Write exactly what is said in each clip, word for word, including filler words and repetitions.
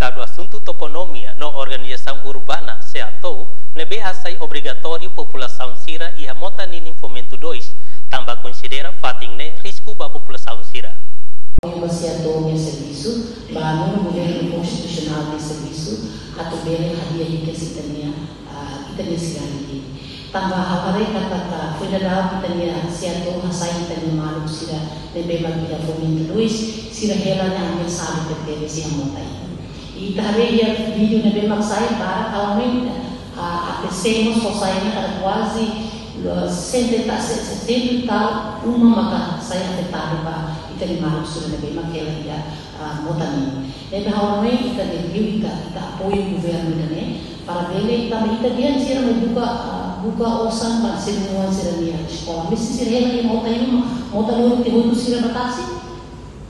Estadu Asuntu Toponímia no Organizasaun Urbana, SEATOU, ne'ebé hasai obrigatóriu populasaun sira iha Mota-ninin Fomento dois, tanba konsidera fatin ne'e risku ba populasaun sira. Ba SEATOU nia servisu, ba nonu governu konstitusionál nia servisu, atu bele hadi'a hikas ita-nia, ah, ita-nia sidade. Tanba ha'u haree katak foin dadaun ita-nia SEATOU hasai ita-nia maluk sira ne'ebé mak iha Fomento dois, sira hela ne'e ameasadu tebes iha mota ida. Ita haree iha vídeo ne'ebé mak sai barak, ha'u hanoin, ah, A T C mós fó sai ona katak kuaze, lo, sessenta e tal, se-, sessenta e tal uma maka sai afetadu ba ita-nia maluk sira ne'ebé mak hela iha, ah, mota ninin. Ne'ebé ha'u hanoin ita debiu ita, ita apoiu governu ida-ne'e, para bele ita, ita dehan sira mai buka, ah, buka osan ba sira-nia oan sira-nia eskola. Maibé se sira hela iha mota ida, mota lori tiha hotu sira ba tasi,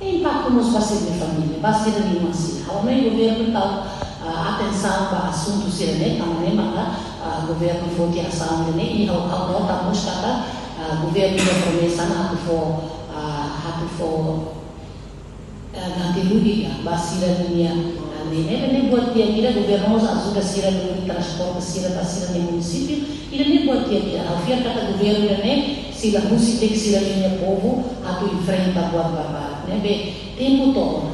impaktu mós ba sira-nia família, ba sira-nia oan sira. Ha'u hanoin governu tau, ah, atensaun ba asuntu sira-ne'e, tanba ne'e maka, ah, governu foti asaun ne'e, i ha'u, ha'u nota mós katak, ah, governu iha promesa ona atu fó, ah, atu fó, ah, ganti rugi ka ba sira-nia, ah, ne'e, ne'e, ne'e buat di'ak ida, governu mós ajuda sira lori transporte sira ba sira-nia munisípiu, ida-ne'e buat di'ak ida. Ha'u fiar katak governu ida-ne'e sei la husik de'it sira-nia povu atu enfrenta buat barak. Ne'ebé tempu to'o